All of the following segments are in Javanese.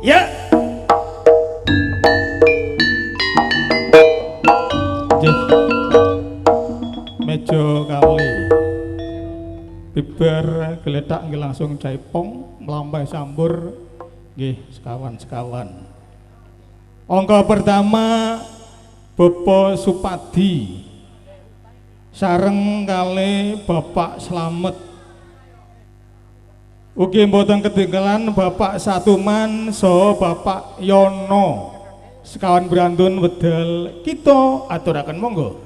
Ya. Nggih. Mejo kali. Bibar geletak nggih langsung jaipong mlampah sambur nggih sekawan-sekawan. Angka pertama Bapak Supadi sareng kali Bapak Slamet. Ugi mboten ketinggalan Bapak Satuman saha Bapak Yono. Sekawan Brandun wedal kita aturaken monggo.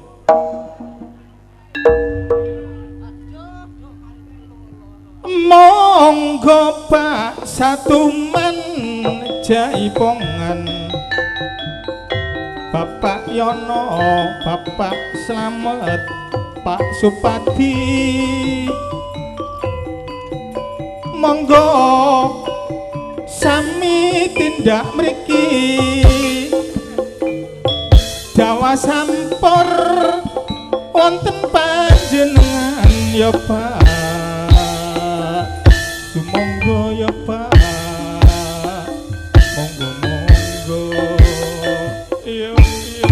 Monggo Pak Satuman jaipongan, Bapak Yono, Bapak Slamet, Pak Supadi. Monggo sami tindak mriki Jawa sampur wonten panjenengan ya Pak. Sumangga ya Pak. Monggo monggo. Iya iya.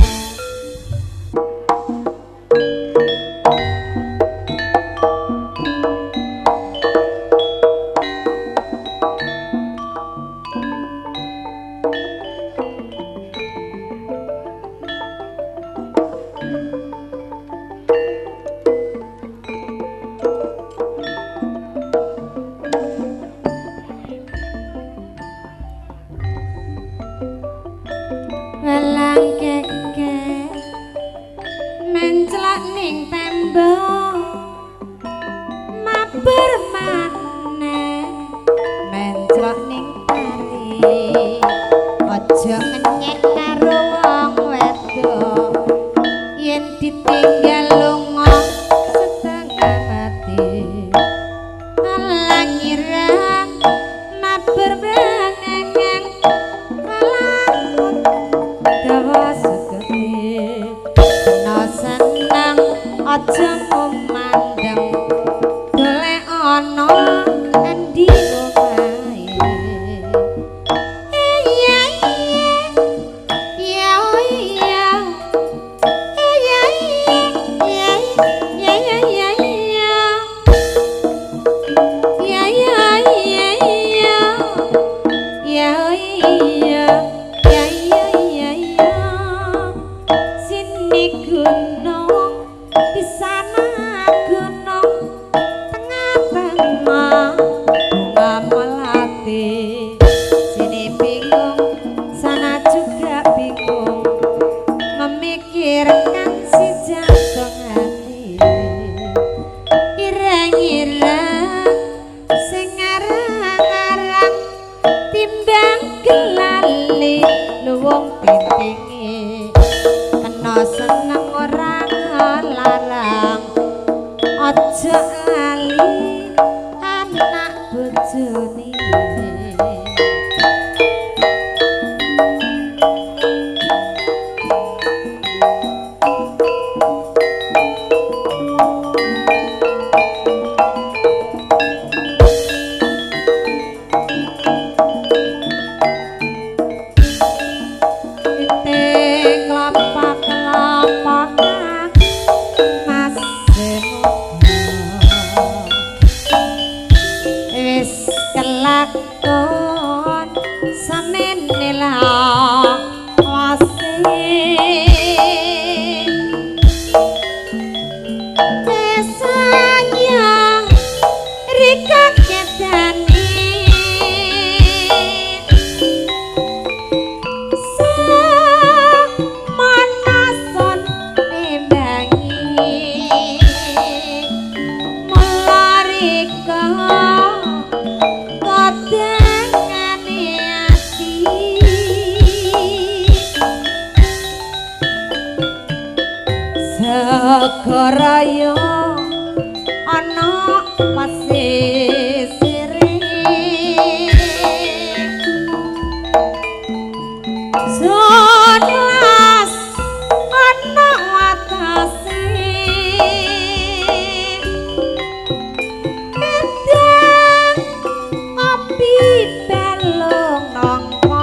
Welang keke menclok ning tembok maber maneh menclok ning pari aja ngenyek karo wong wedok yen ditinggal lunga setengah mati alang irang maber maneh alang dawa segede no seneng aja ngomandeng golek ana endi omahe. Iya iya iya iya iya iya iya iya iya iya iya iya iya iya iya iya iya iya. Sini gunung di sana gunung tengah-tengah bunga melati. Sini bingung sana juga bingung memikirkan si jantung hati. Ireng-ireng sing ngarang-ngarang timbang kelali luwung tintingi kena seneng ora larang aja lali anak bojone. Pitik klopak-klopokan masih muda wis kelakon semene lawase pesanya rika ketane samanason nimbangi melarika kodangane ati sekaraya ana pasisire Solas ana watase Edang api pelung nangka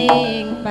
ing